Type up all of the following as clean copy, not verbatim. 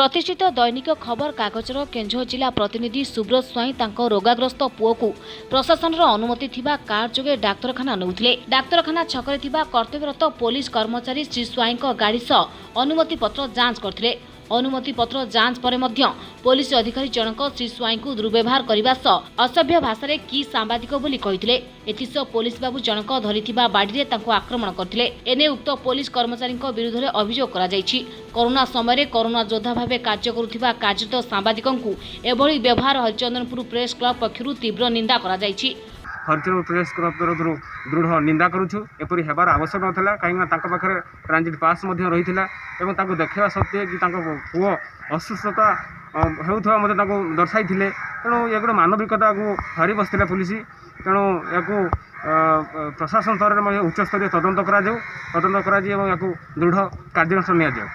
ପ୍ରତିଷ୍ଠିତ ଦୈନିକ ଖବର କାଗଜର କେନ୍ଦୁଝର ଜିଲ୍ଲା ପ୍ରତିନିଧି ସୁବ୍ରତ ସ୍ୱାଇଁ ତାଙ୍କ ରୋଗାଗ୍ରସ୍ତ ପୁଅକୁ ପ୍ରଶାସନର ଅନୁମତି ଥିବା କାର୍ ଯୋଗେ ଡାକ୍ତରଖାନା ନେଉଥିଲେ। ଡାକ୍ତରଖାନା ଛକରେ ଥିବା କର୍ତ୍ତବ୍ୟରତ ପୋଲିସ କର୍ମଚାରୀ ଶ୍ରୀ ସ୍ୱାଇଁଙ୍କ ଗାଡ଼ି ସହ ଅନୁମତିପତ୍ର ଯାଞ୍ଚ କରିଥିଲେ। ଅନୁମତିପତ୍ର ଯାଞ୍ଚ ପରେ ମଧ୍ୟ ପୋଲିସ ଅଧିକାରୀ ଜଣକ ଶ୍ରୀ ସ୍ୱାଇଁଙ୍କୁ ଦୁର୍ବ୍ୟବହାର କରିବା ସହ ଅସଭ୍ୟ ଭାଷାରେ କି ସାମ୍ବାଦିକ ବୋଲି କହିଥିଲେ। ଏଥିସହ ପୋଲିସ ବାବୁ ଜଣକ ଧରିଥିବା ବାଡ଼ିରେ ତାଙ୍କୁ ଆକ୍ରମଣ କରିଥିଲେ। ଏନେଇ ଉକ୍ତ ପୋଲିସ କର୍ମଚାରୀଙ୍କ ବିରୁଦ୍ଧରେ ଅଭିଯୋଗ କରାଯାଇଛି। କରୋନା ସମୟରେ କରୋନା ଯୋଦ୍ଧା ଭାବେ କାର୍ଯ୍ୟ କରୁଥିବା କାର୍ଯ୍ୟରତ ସାମ୍ବାଦିକଙ୍କୁ ଏଭଳି ବ୍ୟବହାର ହରିଚନ୍ଦନପୁର ପ୍ରେସ୍ କ୍ଲବ ପକ୍ଷରୁ ତୀବ୍ର ନିନ୍ଦା କରାଯାଇଛି। ହରିଚନ୍ଦନପୁର ପ୍ରେସ୍ କ୍ଲବ୍ ତରଫରୁ ଦୃଢ଼ ନିନ୍ଦା କରୁଛୁ। ଏପରି ହେବାର ଆବଶ୍ୟକ ନଥିଲା, କାହିଁକିନା ତାଙ୍କ ପାଖରେ ଟ୍ରାନଜିଟ୍ ପାସ୍ ମଧ୍ୟ ରହିଥିଲା ଏବଂ ତାଙ୍କୁ ଦେଖାଇବା ସତ୍ତ୍ୱେ କି ତାଙ୍କ ପୁଅ ଅସୁସ୍ଥତା ହେଉଥିବା ମଧ୍ୟ ତାଙ୍କୁ ଦର୍ଶାଇଥିଲେ। ତେଣୁ ଏ ଗୋଟେ ମାନବିକତାକୁ ହରାଇ ବସିଥିଲା ପୋଲିସ। ତେଣୁ ଏହାକୁ ପ୍ରଶାସନ ସ୍ତରରେ ମଧ୍ୟ ଉଚ୍ଚସ୍ତରୀୟ ତଦନ୍ତ କରାଯାଉ, ତଦନ୍ତ କରାଯାଇ ଏବଂ ଏହାକୁ ଦୃଢ଼ କାର୍ଯ୍ୟାନୁଷ୍ଠାନ ନିଆଯାଉ।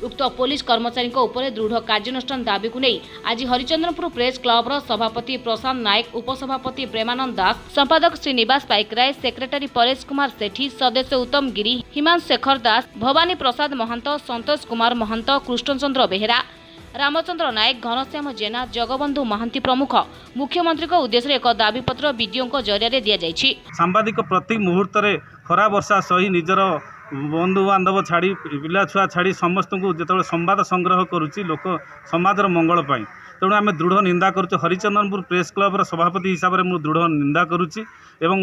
ଉକ୍ତ ପୋଲିସ କର୍ମଚାରୀଙ୍କ ଉପରେ ଦୃଢ଼ କାର୍ଯ୍ୟାନୁଷ୍ଠାନ ଦାବିକୁ ନେଇ ଆଜି ହରିଚନ୍ଦନପୁର ପ୍ରେସ୍ କ୍ଲବର ସଭାପତି ପ୍ରଶାନ୍ତ ନାୟକ, ଉପସଭାପତି ପ୍ରେମାନନ୍ଦ ଦାସ, ସମ୍ପାଦକ ଶ୍ରୀନିବାସ ପାଇକରାୟ, ସେକ୍ରେଟାରୀ ପରେଶ କୁମାର ସେଠୀ, ସଦସ୍ୟ ଉତ୍ତମ ଗିରି, ହିମାଂଶୁ ଶେଖର ଦାସ, ଭବାନୀ ପ୍ରସାଦ ମହାନ୍ତ, ସନ୍ତୋଷ କୁମାର ମହାନ୍ତ, କୃଷ୍ଣଚନ୍ଦ୍ର ବେହେରା, ରାମଚନ୍ଦ୍ର ନାୟକ, ଘନଶ୍ୟାମ ଜେନା, ଜଗବନ୍ଧୁ ମହାନ୍ତି ପ୍ରମୁଖ ମୁଖ୍ୟମନ୍ତ୍ରୀଙ୍କ ଉଦ୍ଦେଶ୍ୟରେ ଏକ ଦାବିପତ୍ର ବିଡିଓଙ୍କ ଜରିଆରେ ଦିଆଯାଇଛି। ସାମ୍ବାଦିକ ପ୍ରତି ମୁହୂର୍ତ୍ତରେ ଖରା ବର୍ଷା ସହି, ନିଜର ବନ୍ଧୁବାନ୍ଧବ ଛାଡ଼ି, ପିଲା ଛୁଆ ଛାଡ଼ି ସମସ୍ତଙ୍କୁ ଯେତେବେଳେ ସମ୍ବାଦ ସଂଗ୍ରହ କରୁଛି ଲୋକ ସମାଜର ମଙ୍ଗଳ ପାଇଁ, ତେଣୁ ଆମେ ଦୃଢ଼ ନିନ୍ଦା କରୁଛୁ। ହରିଚନ୍ଦନପୁର ପ୍ରେସ୍ କ୍ଲବର ସଭାପତି ହିସାବରେ ମୁଁ ଦୃଢ଼ ନିନ୍ଦା କରୁଛି ଏବଂ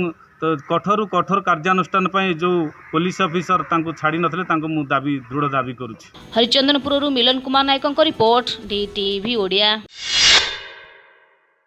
କଠୋରରୁ କଠୋର କାର୍ଯ୍ୟାନୁଷ୍ଠାନ ପାଇଁ ଯେଉଁ ପୋଲିସ ଅଫିସର ତାଙ୍କୁ ଛାଡ଼ି ନଥିଲେ, ତାଙ୍କୁ ମୁଁ ଦୃଢ଼ ଦାବି କରୁଛି। ହରିଚନ୍ଦନପୁରରୁ ମିଲନ କୁମାର ନାୟକଙ୍କ ରିପୋର୍ଟ, ଡିଟିଭି ଓଡ଼ିଆ।